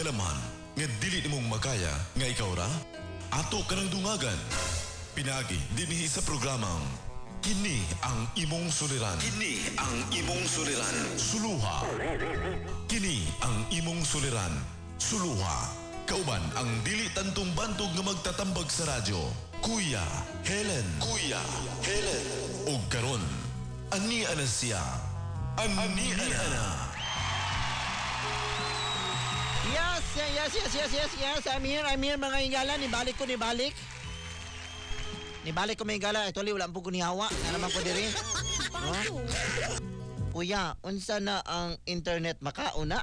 kalamhan nga dili nimong makaya nga ikaw ra? Ato ka ng dungagan. Pinaagi dinhi sa programang Kini ang imong suliran. Kini ang imong suliran. Suluha. Kini ang imong suliran. Suluha. Kauban ang dili tantong bantog nga magtatambag sa radyo. Kuya Helen. Kuya Helen. Og karon, ani ana siya. Ani ana. Yes, yes, yes, yes, yes, yes. I'm here mga higala. Nibalik ko, nibalik. Nibalik ko mga higala. Actually, wala po ko nihawa. Naraman ko diri. Huh? Kuya, unsa na ang internet makauna?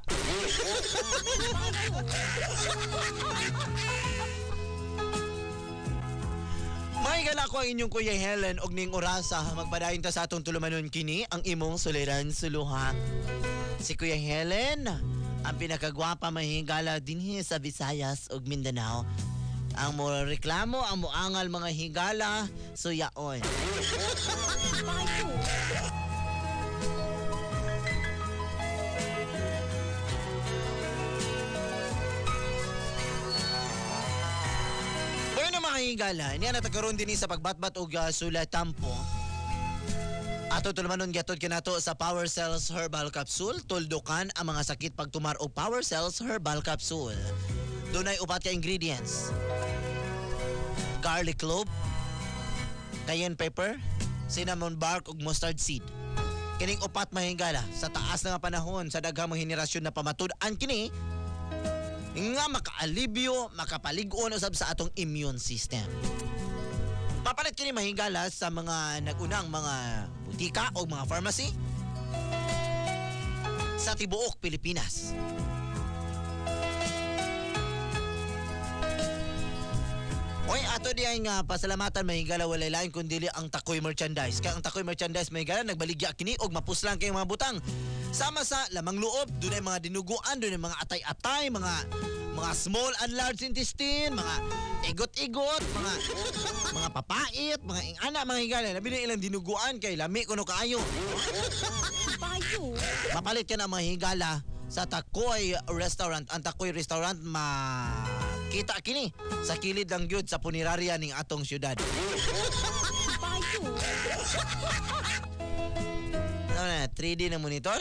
Mga higala ko ang inyong Kuya Helen og ning orasa. Magpadayon ta sa atong tulumanon kini ang imong suliran suluha. Si Kuya Helen, ang pinakagwapa mahigala dinhi sa Visayas ug Mindanao. Ang mo reklamo, ang moangal mga higala, suyaon. Bueno mga higala, niya natagkaroon din sa pagbatbat og sulat tampo. Ato tulumanon gatod kanato sa Power Cells Herbal Capsule, tuldukan ang mga sakit pag tumar og Power Cells Herbal Capsule. Dunay upat ka ingredients: garlic clove, cayenne pepper, cinnamon bark ug mustard seed. Kining upat mahigala sa taas na nga panahon sa daghang mga henerasyon na pamatud-an kini nga makaalibyo, makapalig-on usab sa atong immune system. Papalit kini mahigala sa mga nagunang mga butika o mga pharmacy sa tibuok Pilipinas. Oy, ato di ay nga pasalamatan mahigala walay lain kundi ang Takoy Merchandise. Kaya ang Takoy Merchandise mahigala nagbaligya kini og mapuslang kay mga butang. Sama sa lamang loob, dunay mga dinuguan, dunay mga atay-atay, mga small and large intestine, mga igot-igot, mga papait, mga ingana, mga higala. Labi na ilang dinuguan kay lami kuno kaayo. Mapalit ka na mga higala sa Takoy Restaurant. Ang Takoy Restaurant makita kini sa kilid lang gyud sa punerarya ning atong syudad. Ano na, 3D na monitor?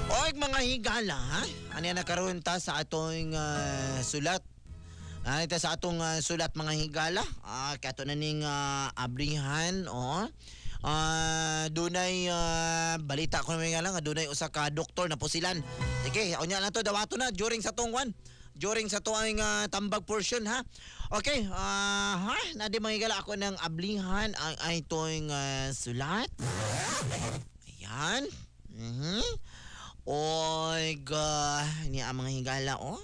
Oy, mga higala, ha? Ano yan nakaroon ta sa atong sulat? Ano ta sa atong sulat mga higala? Kato na ning abrihan, oh. Dunay balita ko na nga dunay usa ka doktor na pusilan. Sige, unya na to, dawato na during sa tong one. During sa tuang tambag portion, ha? Okay, ha? Nadi mga higala ako ng ablihan ang itong sulat. Ayan. Mhm. Oy, ni ang mga higala, oh.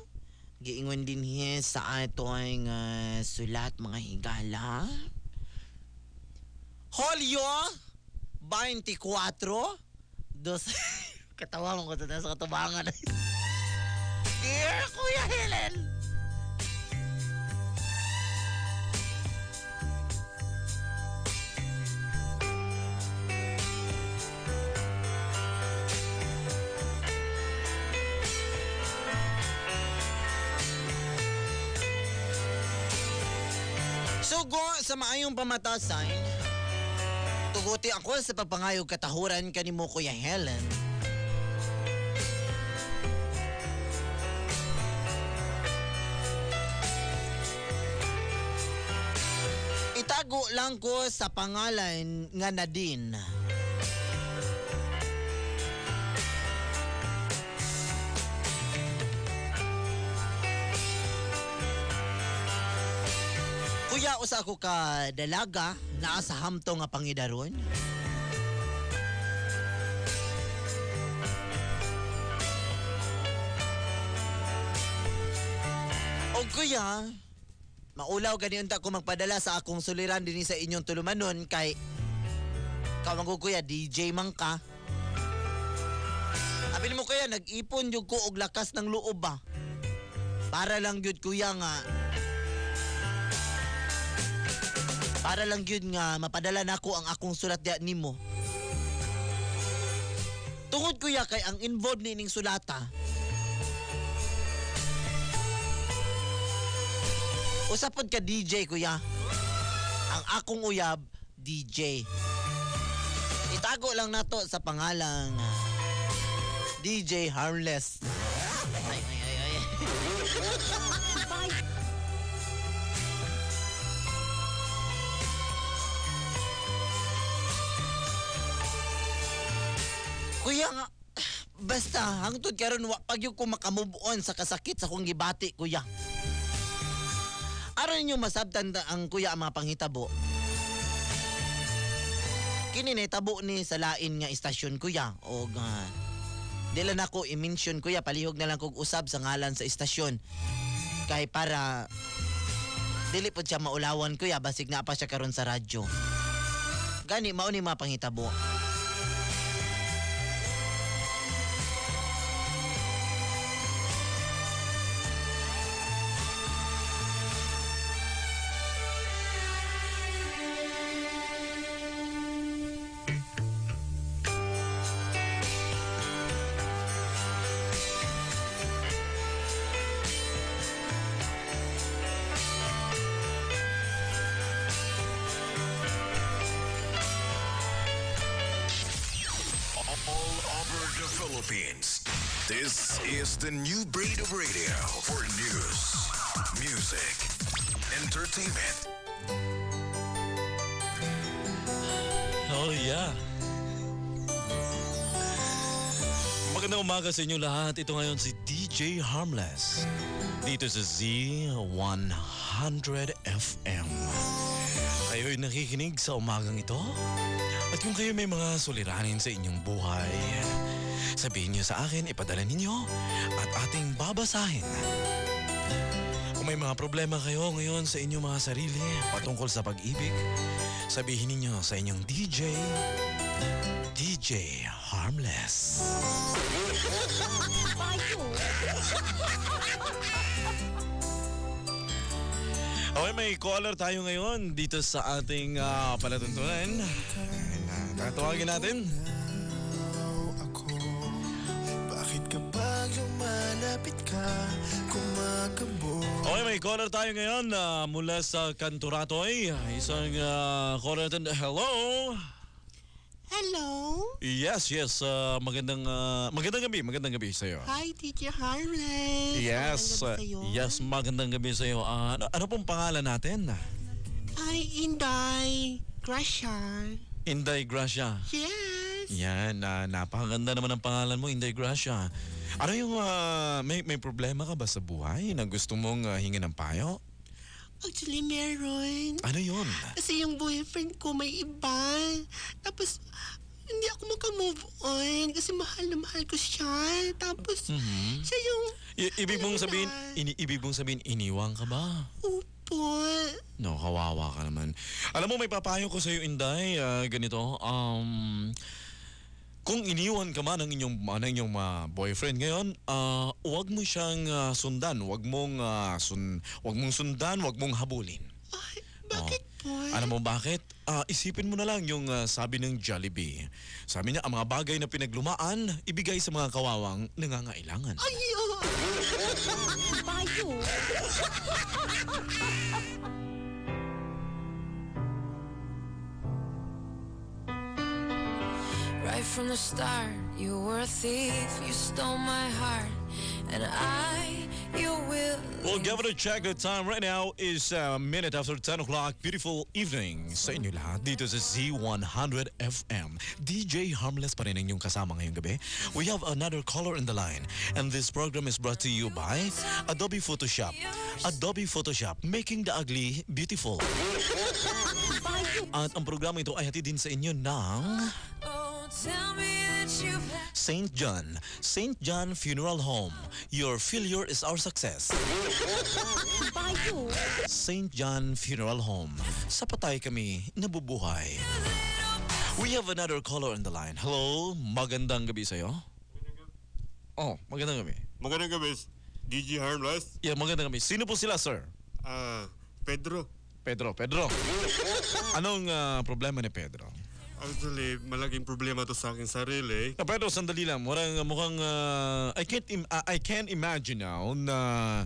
Giingon din hi sa atong sulat mga higala. Hulyo 24 dos. Katawa mo ko sa katubangan. Dear Kuya Helen, sugo sa maayong pamatasan, tuguti ako sa pagpangayog katahuran kanimo Kuya Helen. Itago lang ko sa pangalan nga Nadine. Kuya, usa ako ka dalaga naa sa hamtong nga pangidaron. O kuya, maulaw gani unta ko magpadala sa akong suliran dinhi sa inyong tulumanon kay kawang ko kuya DJ man ka. Abi nimo kuya, nag-ipon jud ko og lakas ng loob ba. Para lang jud kuya nga Para lang gyud nga mapadala nako ang akong sulat diya nimo. Tungod kuya kay ang involved ni ining sulata, usa pod ka DJ kuya. Ang akong uyab DJ. Itago lang nato sa pangalang DJ Harmless. Ay ay ay ay. Kuya nga, basta hangtod karon wa pag ko makamove on sa kasakit sa akong gibati kuya. Aron ninyo masabtan ang kuya ang mga panghitabo. Kini nahitabo ni sa lain nga istasyon kuya og di lang nako i-mention kuya, palihog na lang kog usab sa ngalan sa istasyon kay para dili pod siya maulawan kuya, basig naa pa siya karon sa radyo. Gani mao ni mga panghitabo. All over the Philippines. This is the new breed of radio for news, music, entertainment. Oh yeah. Magandang umaga sa inyo lahat. Ito ngayon si DJ Harmless dito sa Z100 FM. Kayo'y nakikinig sa umagang ito? At kung kayo may mga suliranin sa inyong buhay, sabihin niyo sa akin, ipadala ninyo at ating babasahin. Kung may mga problema kayo ngayon sa inyong mga sarili patungkol sa pag-ibig, sabihin ninyo sa inyong DJ, DJ Harmless. Okay, may caller tayo ngayon dito sa ating palatuntunan. Tatawagin natin. Ako, bakit kapag lumalapit ka, kumakabog? Okay, may caller tayo ngayon mula sa Kanturatoy. Isang caller natin. Hello! Hello? Yes, yes. Magandang gabi. Magandang gabi sa'yo. Hi, DJ Harmless. Yes. Magandang gabi sa'yo. Yes, magandang gabi sa'yo. Ano pong pangalan natin? Ay, Inday Gracia. Inday Gracia. Yes. Yan, napakaganda naman ang pangalan mo, Inday Gracia. Ano yung, may problema ka ba sa buhay na gusto mong hingin ng payo? Actually, meron. Ano yun? Kasi yung boyfriend ko may iba. Tapos, hindi ako makamove on kasi mahal na mahal ko siya. Tapos, siya yung... Ibig mong sabihin, ibig mong sabihin, iniwang ka ba? Opo. No, kawawa ka naman. Alam mo, may papayo ko sa'yo, Inday. Ganito, kung iniwan ka man ng inyong boyfriend ngayon, huwag mo siyang sundan. Huwag mong sundan, huwag mong habulin. Ay, bakit po? Alam mo bakit? Isipin mo na lang yung sabi ng Jollibee. Sabi niya, ang mga bagay na pinaglumaan, ibigay sa mga kawawang nangangailangan. Ay, oh. Payo. Right from the start, you were a thief, you stole my heart, and I, you will. Well, give it a check. The time right now is 10:minute after o'clock. Beautiful evening sa inyo lahat dito sa Z100 FM. DJ Harmless pa rin ang inyong kasama ngayong gabi. We have another caller in the line, and this program is brought to you by Adobe Photoshop. Adobe Photoshop, making the ugly beautiful. At ang programa ito ay hatid din sa inyo ng St. John, St. John Funeral Home. Your failure is our success. St. John Funeral Home. Sa patay kami nabubuhay. We have another caller on the line. Hello, magandang gabi sa'yo. Oh, magandang gabi. Magandang gabi, DJ Harmless. Yeah, magandang gabi. Sino po sila, sir? Pedro. Pedro. Anong problema ni Pedro? Actually, malaking problema to sa aking sarili. Pedro, sandali lang. Mukhang I can't imagine now na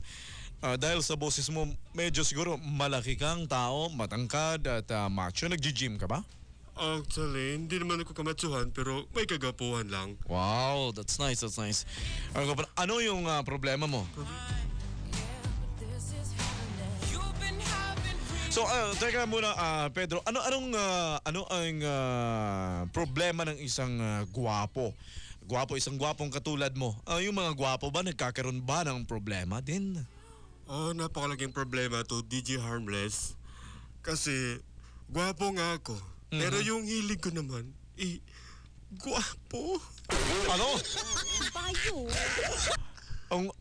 dahil sa boses mo, medyo siguro malaki kang tao, matangkad at macho. Nag-gym ka ba? Actually, hindi naman ako kamatsuhan pero may kagapuhan lang. Wow, that's nice, that's nice. Ano yung problema mo? So, teka muna, Pedro, ano ang problema ng isang gwapo? Gwapo, isang gwapong katulad mo. Yung mga gwapo ba, nagkakaroon ba ng problema din? Oh, napakalaking problema to, DJ Harmless. Kasi, gwapo nga ako. Mm-hmm. Pero yung hilig ko naman, gwapo. Ano? Bayo.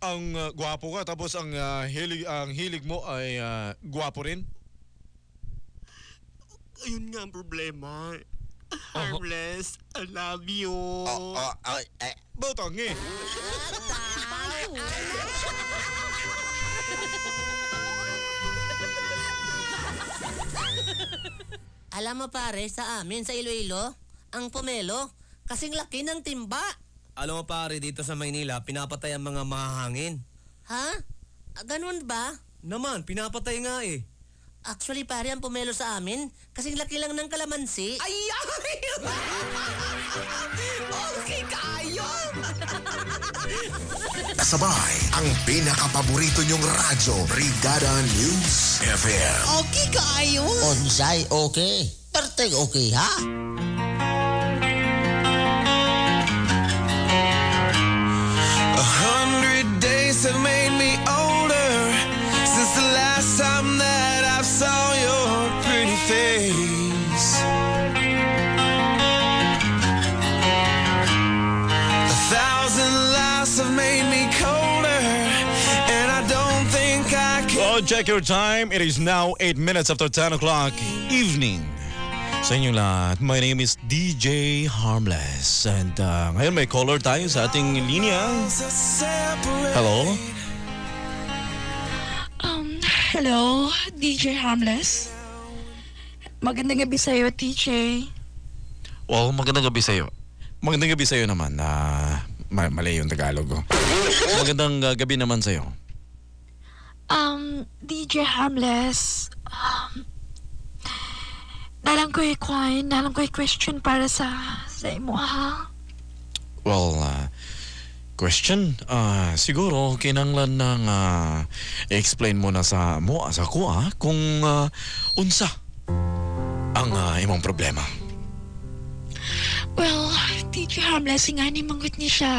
Ang gwapo ka, tapos ang hilig mo ay gwapo rin? Ayun nga ang problema. Harmless, I love you. Butong eh. Alam mo pare, sa amin sa Iloilo, ang pomelo, kasing laki ng timba. Alam mo pare, dito sa Maynila, pinapatay ang mga mahahangin. Ha? Ganun ba? Naman, pinapatay nga eh. Actually pare, ang pomelo sa amin, kasing laki lang ng kalamansi. Ay! Okay kayo! Kasabay ang pinakapaborito niyong radyo, Brigada News FM. Okay kayo! Onsay, okay. Perteng okay, ha? 100 days have made me older since the last time that I saw your pretty face. 1,000 lies have made me colder, and I don't think I can. Well, check your time. It is now 8 minutes after 10 o'clock evening. Sa inyong lahat, my name is DJ Harmless. And ngayon may caller tayo sa ating linya. Hello? Hello, DJ Harmless. Magandang gabi sa'yo, DJ. Well, magandang gabi sa'yo. Magandang gabi sa'yo naman. Mali yung Tagalog ko. Magandang gabi naman sa'yo. DJ Harmless, nalang ko yung question para sa imo, ha? Well, question? Siguro, kinanglan ng i-explain mo na sa mo, sa ko, kung unsa ang imong problema. Well, DJ Harmless, nga ni manggut niya siya.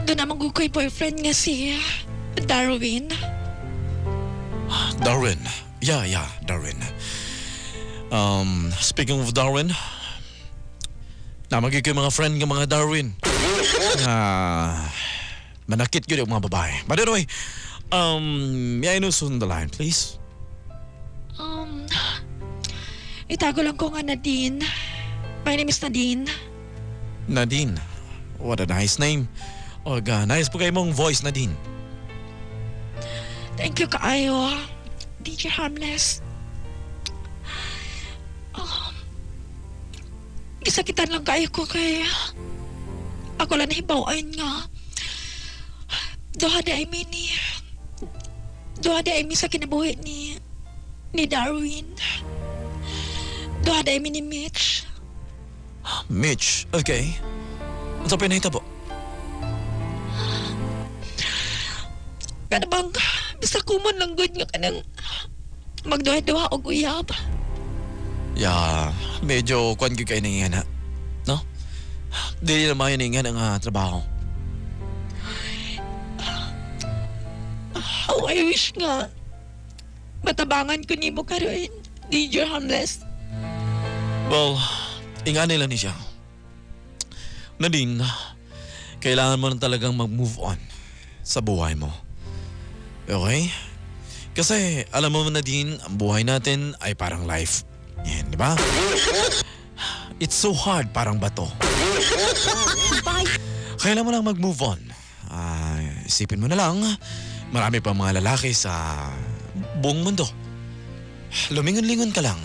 Doon naman ko kay boyfriend nga si Darwin. Darwin. Yeah, Darwin. Speaking of Darwin, namagay ko yung mga friend ng mga Darwin. Manakit yun yung mga babae. But anyway, may I know soon the line, please? Itago lang ko nga Nadine. My name is Nadine. Nadine. What a nice name. Oh, God, nice po kayo mong voice, Nadine. Thank you kaayo, DJ Harmless. Gisakitan lang kayo ko kay ako lang nahibaw-an nga. Duha di ay mi sa kinabuhi ni Darwin. Duha di ay mi ni Mitch. Mitch, okay. Ano sa pinahita po? Kana bang basta kumon lang good nga kanang magduha-duha og uyab. Yeah, medyo kuan gyud kay nang ingana. No? Dili na maayo ningan ang trabaho. How I wish nga matabangan ko nimo karon, DJ Harmless. Well, ingani lang ni siya. Nadine, kailangan mo na talagang mag-move on sa buhay mo. Okay? Kasi alam mo Nadine, ang buhay natin ay parang life. Yan, di ba? It's so hard, parang bato. Kailangan mo lang mag-move on. Isipin mo na lang, marami pa mga lalaki sa buong mundo. Lumingon-lingon ka lang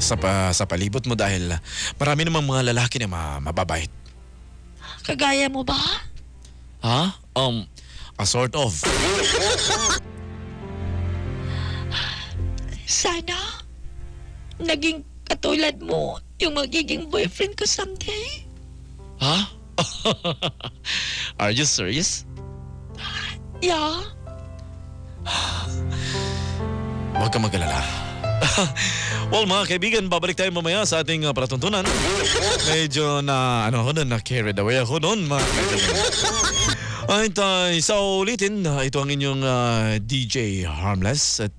sa palibot mo dahil marami namang mga lalaki na mababait. Kagaya mo ba? Ha? A sort of. Sana naging katulad mo yung magiging boyfriend ko someday. Ha? Are you serious? Yeah. Huwag kang mag-alala. Well, mga kaibigan, babalik tayo mamaya sa ating palatuntunan. Medyo na, ano ako nun, na-carried away ako nun, mga kaibigan. At sa ulitin, ito ang inyong DJ Harmless. At,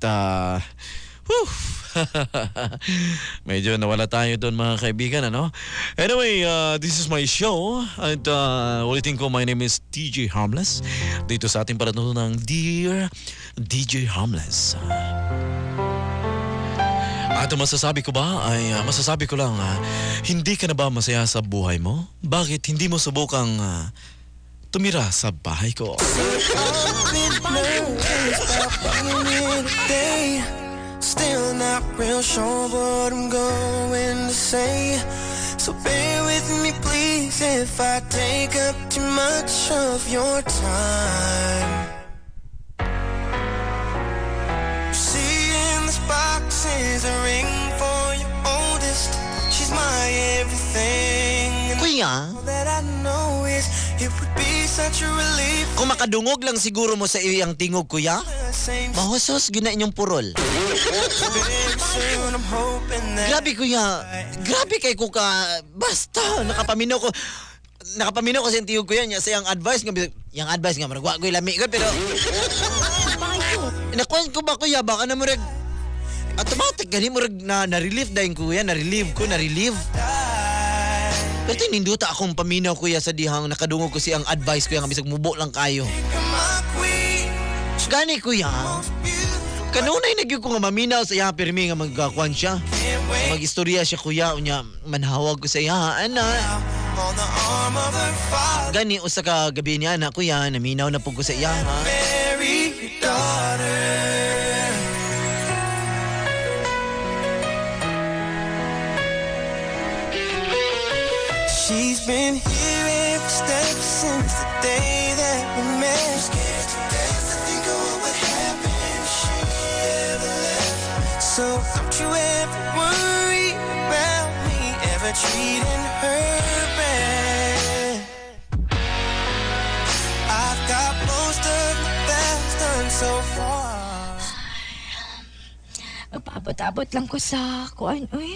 whew, medyo nawala tayo doon, mga kaibigan, ano? Anyway, this is my show. At ulitin ko, my name is DJ Harmless. Dito sa ating palatuntunan ng Dear DJ Harmless. At masasabi ko ba ay masasabi ko lang, hindi ka na ba masaya sa buhay mo? Bakit hindi mo subukang tumira sa bahay ko? Still not real sure what I'm going to say. So bear with me please if I take up too much of your time. See, in this box is a ring for your oldest. She's my everything. And Kuya, all that I know is it would be such a relief. Kung makadungog lang siguro mo sa iyang tingog, kuya, mahusos gina inyong purol. Grabe, kuya. Grabe kay ko ka. Basta, nakapaminaw ko. Nakapaminaw kasi ang tingog, kuya niya sa iyang advice nga, iyang advice nga, marag, wa ko'y lami ko, pero nakuhan ko ba, kuya, baka na murag automatic gani murag na relief dahil, kuya, na-relieve ko, na-relieve. Pero tininduta akong paminaw, kuya, sa dihang nakadungog ko siyang advice, kuya, nga bisag mubo lang kayo. Gani, kuya. Kanunay nagyud ko nga maminaw sa iya pirmi nga magkakuan siya. Magistorya siya, kuya, unya manhawag ko sa iya, ana. Gani usa ka gabi niya na, kuya, naminaw na pud ko sa iya, ha. She's been here every step since the day that we met. Scared to death to think of what would happen if she ever left. So don't you ever worry about me ever treating her bad. I've got most of my vows done so far. Magpaabot-abot lang ko sa kuan, uy.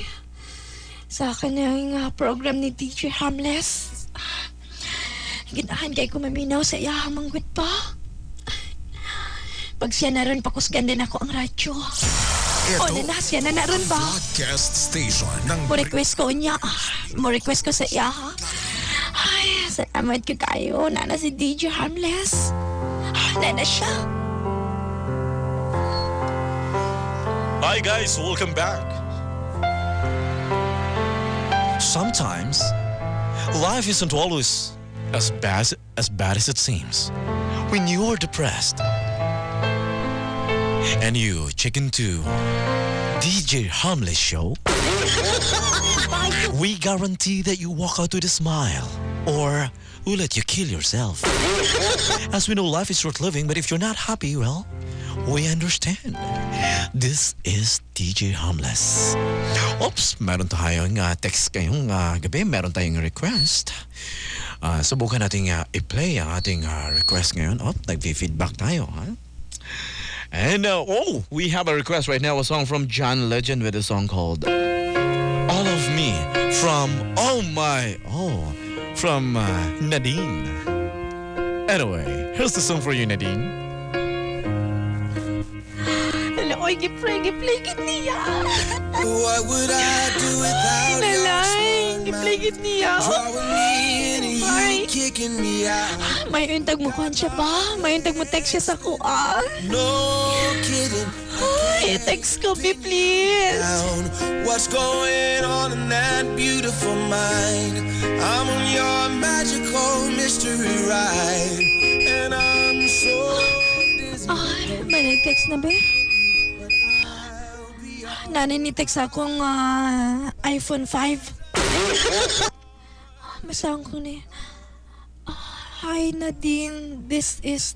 Sa kanyang program ni DJ Harmless. Ginahan kay ko maminaw sa iya manggod pa. Pag siya naron, pakusgan din ako ang radyo. Ito O, na siya na naron ba? Broadcast station ng Mo request ko niya. Mo request ko sa iya. Ay, salamat ko kayo. Nana si DJ Harmless. Nana siya. Hi guys, welcome back. Sometimes, life isn't always as bad as it seems. When you are depressed and you check into DJ Harmless Show, we guarantee that you walk out with a smile, or we'll let you kill yourself. As we know, life is short living, but if you're not happy, well, we understand. This is DJ Harmless. Oops, meron tayong text ngayong gabi. Meron tayong request. Subukan nating i-play ang ating request ngayon. Oh, nag-feedback tayo. Huh? And, we have a request right now. A song from John Legend with a song called All of Me from, from Nadine. Anyway, here's the song for you, Nadine. Oy, giplay git niya. What would I do without your Nalay, giplay git niya. Drawing me in and you kicking me out. May untag mo kuhan siya ba? May untag mo text siya sa kuan. No kidding. Ay, text ko, be please. What's going on in that beautiful mind? I'm on your magical mystery ride. And I'm so dizzy. Ay, may nag-text na ba? Nanay ni text akong iPhone 5. Masahan ko ni. Hi Nadine, this is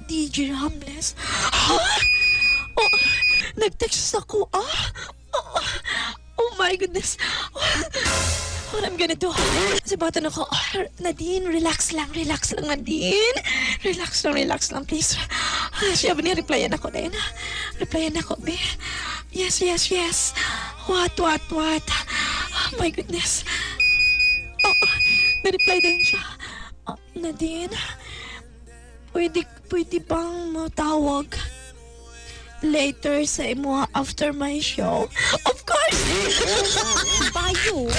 DJ Harmless. Huh? Oh, nag-text ako. Ah? Oh, oh my goodness. What I'm gonna do? Sibatan ako. Oh, Nadine, relax lang, Nadine. Relax lang, please. Siya ba niya, replyan ako din. Replyan ako, be. Yes, yes, yes. What? Oh my goodness. Oh, na-reply din siya. Oh, Nadine, pwede bang matawag later sa imo after my show? Of course! Bayo!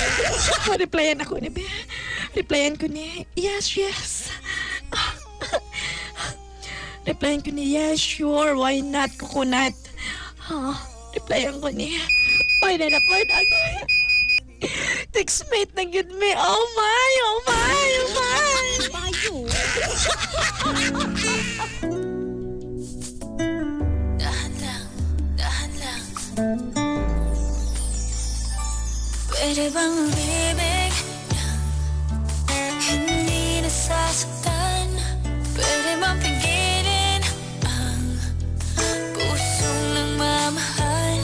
Replyan ako ni Be. Replyan ko ni, yes, yes. Replyan ko ni, yes, sure, why not, coconut. Replyan ko ni, why na ako. Textmate na gyud me. Oh my, oh my, oh my! Bayo! Dahan lang. Pwede bang umibig nang hindi nasasaktan? Pwede bang pigilin ang pusong nagmamahal?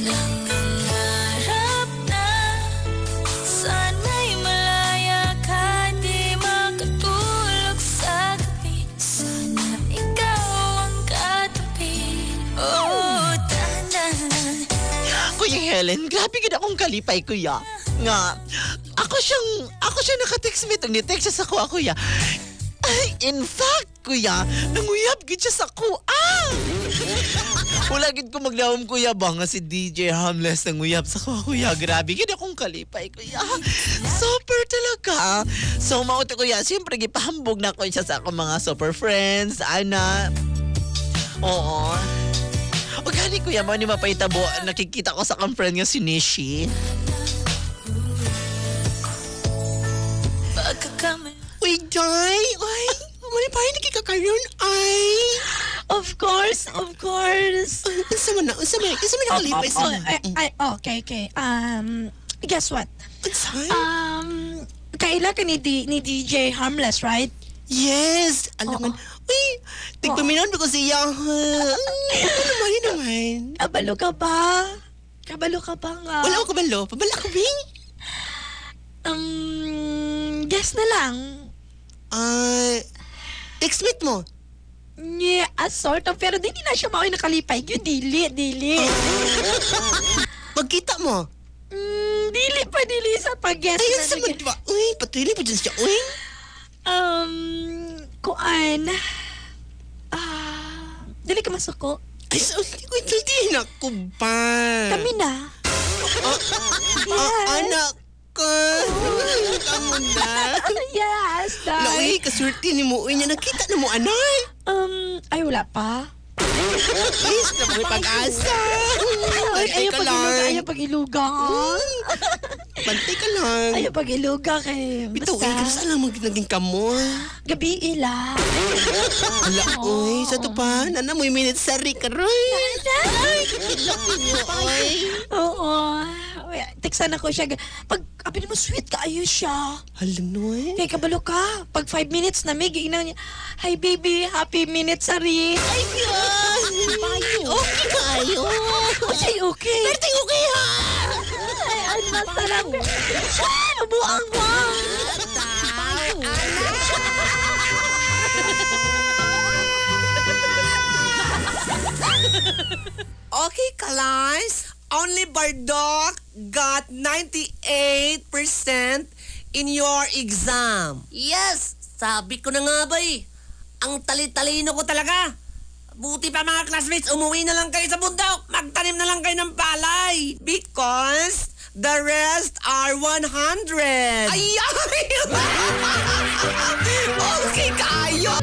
Nangangarap na sana'y malaya ka, di makatulog sa gabi. Sana ikaw ang katabi. Oh, dahan-dahan. Kuya Helen, grabe gid akong kalipay, kuya. Nga, ako siyang naka-text me, ni-text siya sa kuha, kuya. Ay, in fact, kuya, nanguyab gid siya sa kuha. Wala gid ko maglawom, kuya, ba nga si DJ Harmless nanguyab sa kuha, kuya. Grabe gid akong kalipay, kuya. Super talaga. So, mauti, kuya, siyempre, gipahambog na ko siya sa akong mga super friends, ana. Oo. O gani, kuya, mo ni mapaitabo, nakikita ko sa akong friend nga si Nishi. Uy, Jai! Uy, mali pa rin nakikakaroon, ay! Of course, of course. Unsa man na, unsa man nakalipay sa... Ay, okay. Guess what? Unsa? Kaila ka ni DJ Harmless, right? Yes! Alam man, uy, tigpaminon ko siya. Ano naman? Kabalo ka ba? Kabalo ka ba nga? Wala ko kabalo. Pabala ko, Bing. Guess na lang. Textmate mo? Yeah, a sort of. Pero di na siya mao'y nakalipay. Yun, dili. Magkita mo? Dili pa, dili sa pag-guess. Ayun sa madwa. Uy, patili pa dyan siya. Uy. Kuan. Dili ka masuko. Ay, so, hindi na ko ba? Kami na. Yes. Anak ka. Kamo na. Yes, dai. Lawi, kasurti ni mo. Uy, niya, nakita na mo, anay. Ay, wala pa. Please, na may pag-asa. Ay, ayaw pag-iluga. Bantay ka lang. Ayaw pag-iluga kay... Bitaw, eh, kamusta lang naging kamo? Gabi ila. Ala, uy, sa to pa. Nana, may minute sa rin ka rin. Ay, niyo, oy. Oo. Teksan ako siya. Pag, abi mo, sweet ka, ayos siya. Hala, no, eh. Kaya kabalo ka. Pag 5 minutes na, may giinaw niya, hi, baby, happy minutes, sari. Ay, okay kayo. Okay, okay. Perting okay, ha? Ay, ano masarap. Ay, mabuang ko. Okay, class. Only Bardok got 98% in your exam. Yes! Sabi ko na nga ba eh. Ang tali-talino ko talaga. Buti pa mga classmates, umuwi na lang kayo sa bundok. Magtanim na lang kayo ng palay. Because the rest are 100. Ay! Ay! Okay kayo!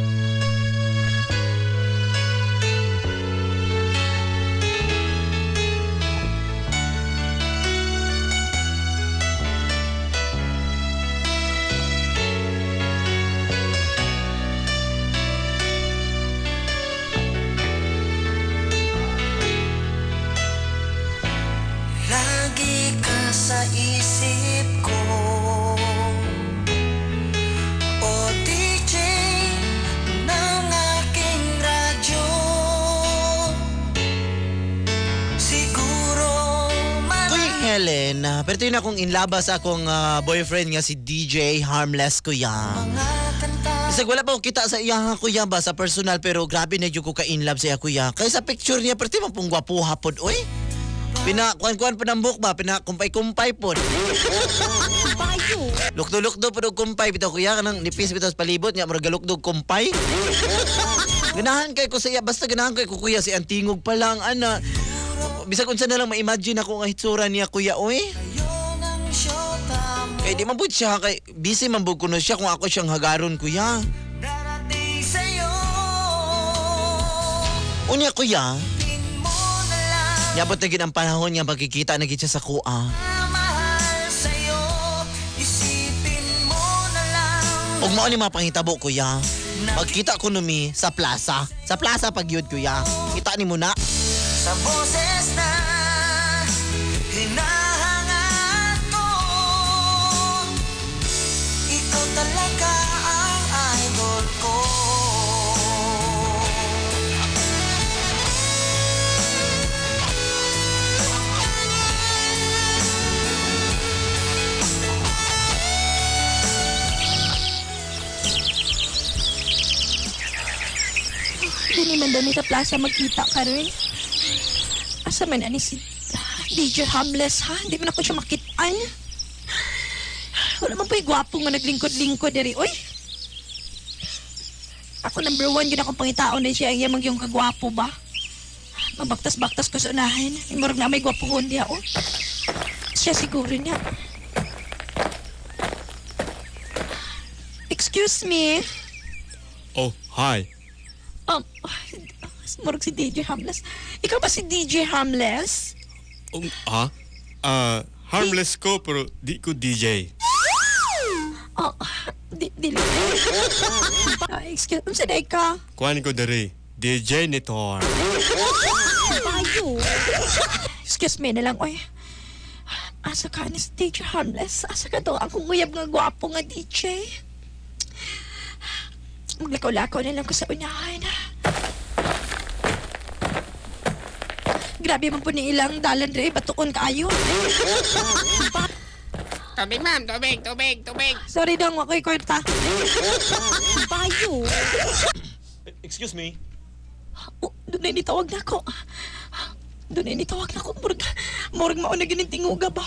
Helen, pero ito yun akong inlaba sa akong boyfriend nga si DJ Harmless, kuya. Bisag wala pa ko kita sa iya kuya ba sa personal, pero grabe na jud ko ka in love sa iya kuya. Kay sa picture niya perti man pong gwapuha pod oy. Pina kuan-kuan pa ng buhok ba, pina kumpay-kumpay pod. Lukdo-lukdo pod og kumpay bitaw kuya, kanang nipis bitaw sa palibot nya murag galukdo kumpay. Ganahan kay ko sa iya, basta ganahan kay ko kuya si antingog pa lang ana. Bisag unsa na lang ma-imagine ako nga hitsura niya kuya oy. Kay di man pud siya kay busy man pud kuno siya kung ako siyang hagaron kuya. Unya kuya, nyabot na gid ang panahon nga magkikita na gid siya sa kuha. Ug mao ni mga panghitabo kuya. Magkita ko numi sa plaza. Sa plaza pag yun kuya. Kita ni mo na. Sa boses na hinahangad ko, ikaw talaga ang idol ko. Dini man daw ni sa plaza magkita karon. Asa man ani si DJ Harmless ha? Hindi man ako siya makitaan. Wala man pa'y gwapo nga naglingkod-lingkod diri. Uy! Ako number one yun akong pangitaon na siya. Ang iyamang yung kagwapo ba? Mabaktas-baktas ko sa unahin. Imurag na may gwapo diya oh. Siya siguro niya. Excuse me. Oh, hi. Murag si DJ Harmless. Ikaw ba si DJ Harmless? Harmless ko pero di ko DJ. Oh, di excuse, unsa day ka? Kuan ko diri, DJ Nitor. Bayo. Excuse me na lang, oy. Asa ka ni si DJ Harmless? Asa ka to? Akong uyab nga gwapo nga DJ. Maglakaw-lakaw na lang ko sa unahan. Grabe man po ni ilang dalan re, batuon kaayo. Tubig ma'am, tubig, tubig, tubig. Sorry dong, ako'y kwarta. Bayo. Excuse me. Oh, doon na initawag na ako. Doon na initawag na ako. Murag mauna ganun tinguga ba?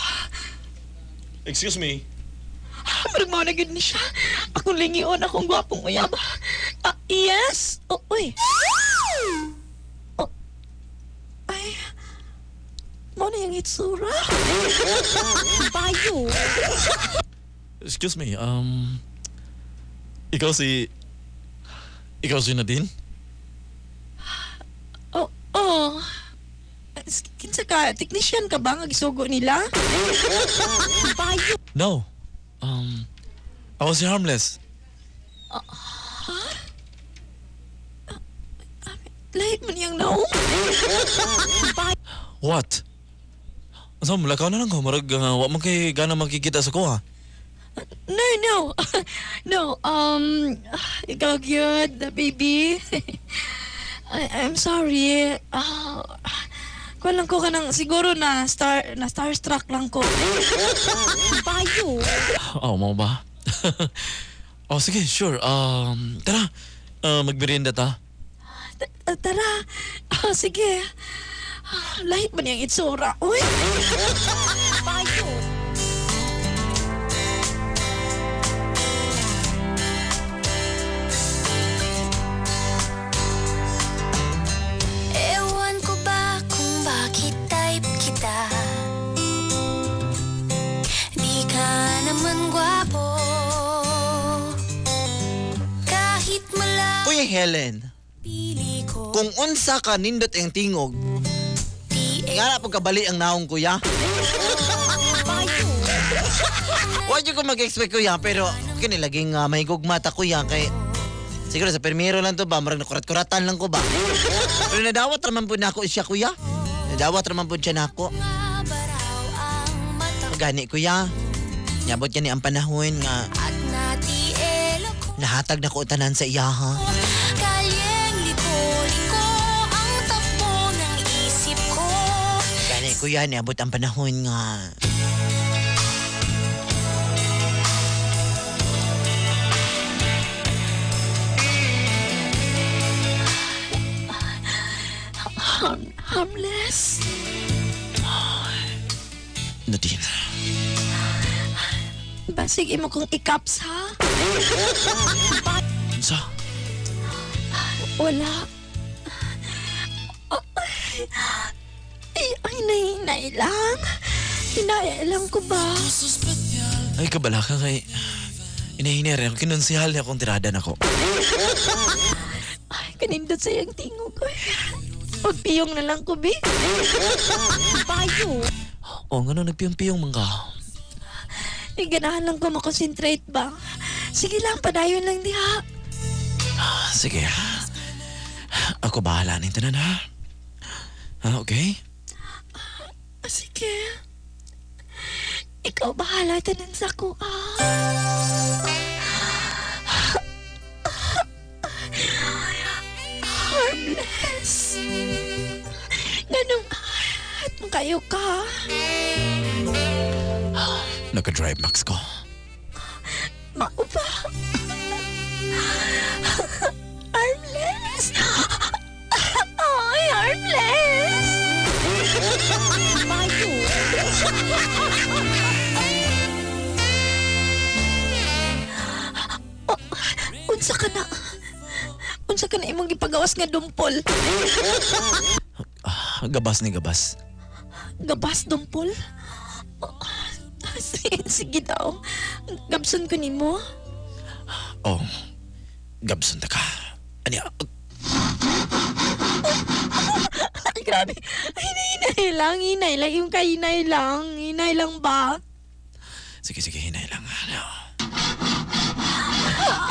Excuse me. Murag mauna ganun siya. Akong lingion, akong gwapong uyab. Yes? Oh, uy. Oh. Ay. Mauna yung itsura. Bayo. Excuse me, Ikaw si Nadine? Oh, oh. Kinsa ka? Technician ka ba? Nga gisugo nila? Bayo. No. Ako si Harmless. Ha? Lahit man niyang naong. What? So, mulakaw na lang ko. Marag, wa man kay gana makikita sa kuha. No. No, ikaw gyud, baby. I'm sorry. Kuwan lang ko kanang siguro na starstruck lang ko. Bayo. Oh, mo ba? Oh, sige, sure. Tara. Magmerienda ta. Tara. Oh, sige. Lahit man niyang itsura. Uy. Bayo. Ewan ko ba kung bakit type kita? Di ka naman gwapo. Kahit malapit. Uy, Helen. Kung unsa ka nindot ang tingog, nga na pagkabali ang naong kuya. Huwag ko mag-expect kuya, pero kini laging may gugmata kuya kay siguro sa permiro lang to ba, marag nakurat-kuratan lang ko ba. Pero nadawat raman po na ako siya kuya. Nadawat raman po siya na ako. Gani kuya, nyabot niya ni ang panahon nga nahatag na ko tanan sa iya ha. Kay kuya, niabot ang panahon nga. Harmless. Nadine. Basig imo kong ikaps, ha? Unsa? Wala. Ay, ay, nahinay lang. Hinay lang ko ba? Ay, kabala ka kay... Inahinay rin ako. Kinunsihal niya akong tirada na ko. Ay, kanindot sa iyang tingog ko. Pagpiyong na lang ko, bi. Payo. Oo, nga no, nagpiyong-piyong man ka. Ay, ganahan lang ko makonsentrate ba? Sige lang, padayon lang diha. Sige. Ako bahala ning tanan, ha? Ha, okay? Sige. Ikaw bahala tanan sa ko, ah. Harmless. Ganong at kayo ka. Nagka-drive max ko. Mao ba? Harmless. Ay, harmless. Bayo. Oh, unsa ka na? Unsa ka na imong gipagawas nga dumpol? Gabas ni gabas. Gabas dumpol? Oh, sige daw. Gabson ko nimo. Oh, gabson ta ka. Ani, Ay, grabe. Ay, hinay lang, hinay lang. Yung kahinay lang. Hinay lang ba? Sige, sige, hinay lang. Ano?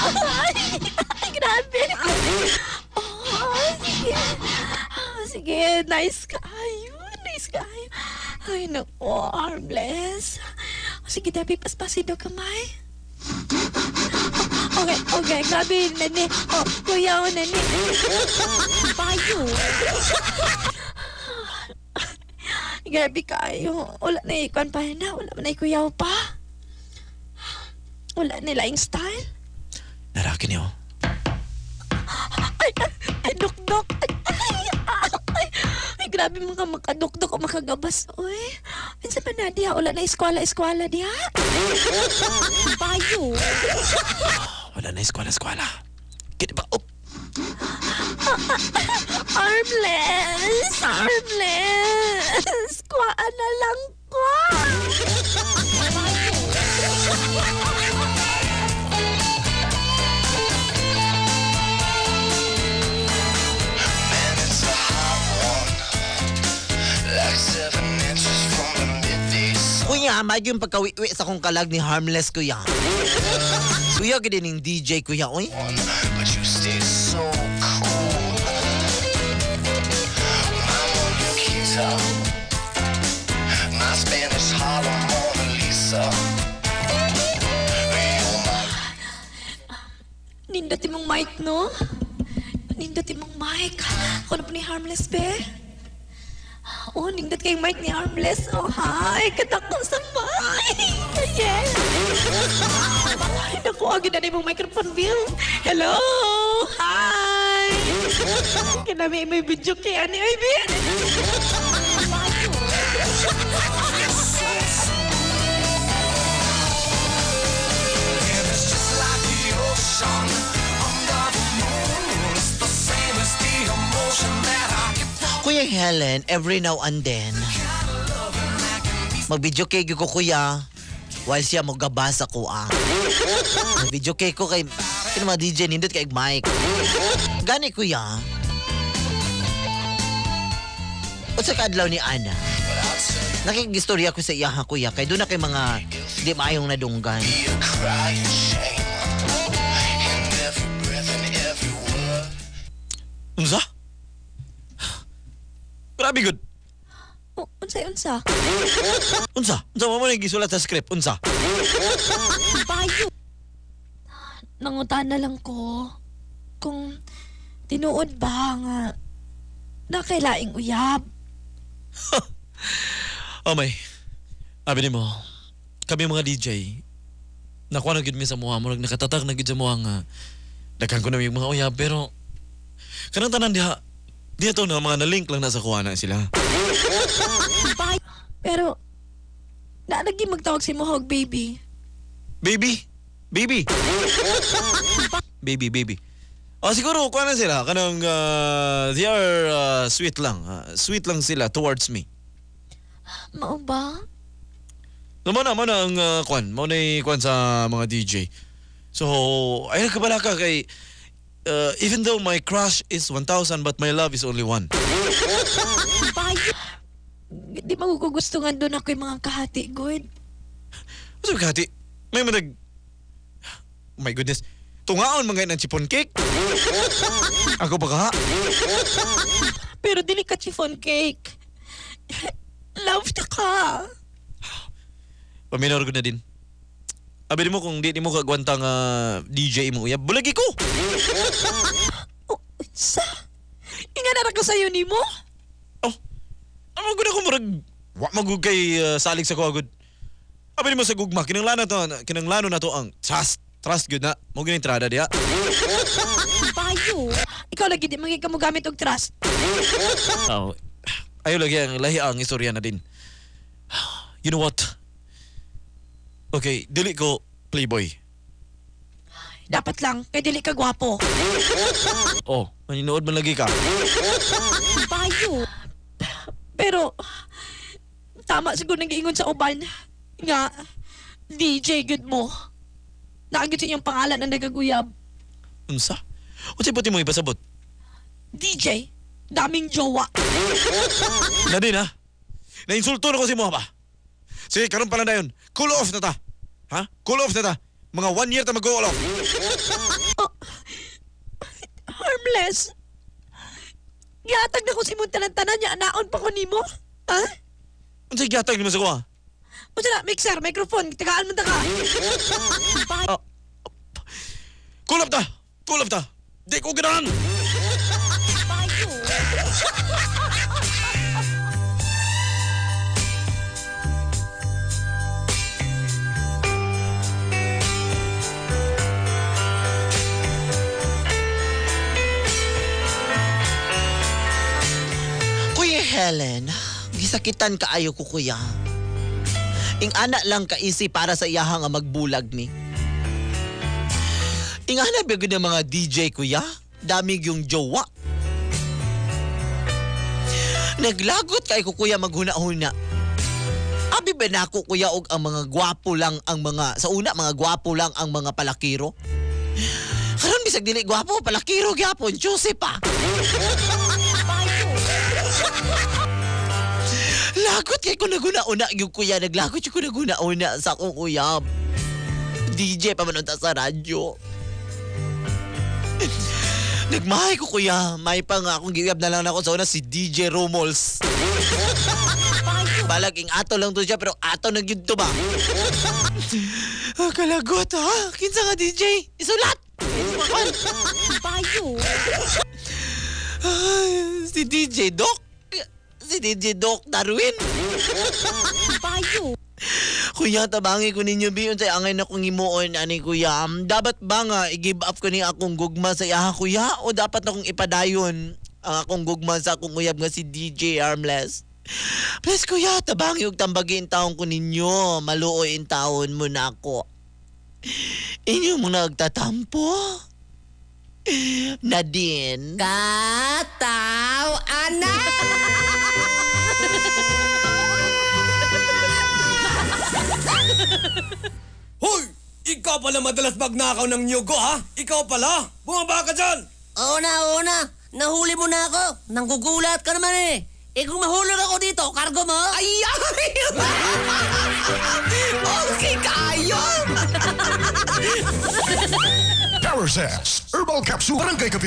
Ay, ay, grabe. Oh, sige. Sige, nice kayo. Nice kayo. Ay, naku, harmless. Sige, Debbie, paspasin daw kamay. Okay, okay, grabe, nani. Oh, kuya, oh, nani. Payo. Grabe kayo. Wala na ikuan pa na. Wala na ikuyaw pa. Wala nila yung style. Naraki niyo. Ay, ay, dukdok. Ay, ay, ay, ay, grabe mga makadukdok o makagabas. Uy, unsa pa na diha? Wala na eskwala-eskwala diha. Payo. Wala na eskwala-eskwala. Kini ba? Oh. Armless! Armless! Kuhaan na lang ko! Man, it's a hot one. Like 7 inches from the midday sun. Kuya, may yung pagkawiwi sa kong kalag ni Harmless, kuya. Kuya, gid ning DJ, kuya, oy. But you stay so cool. My Mona, my Spanish Harlem Mona Lisa. You're my Nindot imong mic, no? Nindot imong mic. Ako na po ni Harmless, be. Oh, nindot kayong mic ni Harmless. Oh, hi. Katakong sa mic. Yes. Ay, naku, agad na imong microphone, Bill. Hello. Hi. Kinami may video kay ani, ay, Bill. And it's just like the ocean under the moon. It's the same as the emotion that I get from Kuya Helen, every now and then, mag-video kay ko kuya, while siya mo gabasa ko ah. Mag-video kay ko kay, kino mga DJ nindot kay mic. Gani kuya. Unsa ka adlaw ni Ana? Nakigistorya ko sa iya ha kuya kay doon na kay mga di maayong nadunggan. a crying shame. In every breath and every word. Unsa? Grabe good. Oh, unsa, unsa? Unsa? Unsa mo mo gisulat sa script? Unsa? Bayo. Nangutan na lang ko kung tinuod ba nga nakailaing uyab. Oh may. Abi nimo. Kami mga DJ, nakuha na gid mi sa muha, murag nakatatag na gid sa muha nga daghan ko na yung mga uyab, pero kanang tanan diha, diha to na mga na-link lang na sa kuha na sila. Bye. Pero, naalagi magtawag si Mohog, baby. Baby! Baby! Baby, baby. Oh, siguro kuha na sila. Kanang they are sweet lang. Sweet lang sila towards me. Mao ba? So, mao na ang kwan. Mao na kwan sa mga DJ. So, ay nagkabala ka kay even though my crush is 1,000 but my love is only one. Bye. Di magugustuhan doon ako yung mga kahati, good. Ano kahati? May manag... Oh my goodness. Tungaon mga ng chiffon cake. Ako ba ka? Pero dili ka chiffon cake. Love ta ka. Paminor ko na din. Abi mo kung di mo kagwanta nga DJ mo uyab, bulagi ko. Oh, sa? Inga na ra ka sayo nimo? Oh. Ano gud ako murag wa magug kay salig sa ko agud. Abi mo sa gugma kinanglano na to ang trust. Trust gud na. Mo gini entrada diha. Bayo. Ikaw lagi di mangi ka mo gamit og trust. Oh. Ayo lagi ang lahi ang istorya na din. You know what? Okay, dili ko playboy. Dapat lang, kay dili ka gwapo. Oh, maninood man lagi ka. Bayo. Pero, tama siguro nang giingon sa uban nga DJ good mo. Naagit sa inyong pangalan ang nagaguyab. Unsa? Unsay puti mo ipasabot? DJ, daming jowa. Nadine ha? Nainsulto na ko si mo ba? Sige, karon pa lang dayon. Cool off na ta. Ha? Cool off na ta. Mga 1 year ta mag-cool off. Oh, harmless. Gihatag na ko si mong tanan-tanan niya. Anaon pa ko nimo. Ha? Unsay gihatag nimo sa kuha? Unsa na, mixer, microphone, tagaan mo ta ka. Oh. Cool off ta. Cool off ta. Di ko ganahan. Bayo. Kuya Helen, gisakitan kaayo ko kuya. Ing ana lang kaisi para sa iyaha nga magbulag ni. Ing ana ba gyud ang mga DJ kuya? Dami yung jowa. Naglagot kay ko kuya maghuna-huna. Abi ba nako kuya og ang mga gwapo lang ang mga sa una mga gwapo lang ang mga palakiro? Karon bisag dili gwapo palakiro gyapon, Diyose pa. Lagot kay ko naguna-una yung kuya. Naglagot yung ko naguna-una sa akong uyab. DJ pa man unta sa radyo. Nagmahay ko kuya. May pa nga akong giuyab na lang ako sa una si DJ Romols. Balag ing ato lang to siya pero ato na gyud to ba? Kalagot ha? Kinsa nga DJ? Isulat! Bayo. Si DJ Doc. Si DJ Doc Darwin. Bayo. Kuya, tabangi ko ninyo, bi. Unsay angay na kong himuon, ani kuya. Dapat ba nga i-give up ko ni akong gugma sa iyaha, kuya? O dapat na kong ipadayon ang akong gugma sa akong uyab nga si DJ Armless? Please, kuya, tabangi og tambagi in taon ko ninyo. Maluoy in taon mo na ako. Inyo mo nagtatampo? Nadine. Kataw-anan! Hoy! Ikaw pala madalas magnakaw ng nyugo, ha? Ikaw pala? Bumaba ka dyan! Oo na, oo na. Nahuli mo na ako. Nanggugulat ka naman eh. Eh kung mahulog ako dito, kargo mo? Ay! Ay! Okay kayo! Power Cells Herbal Capsule Barangay Kapitan.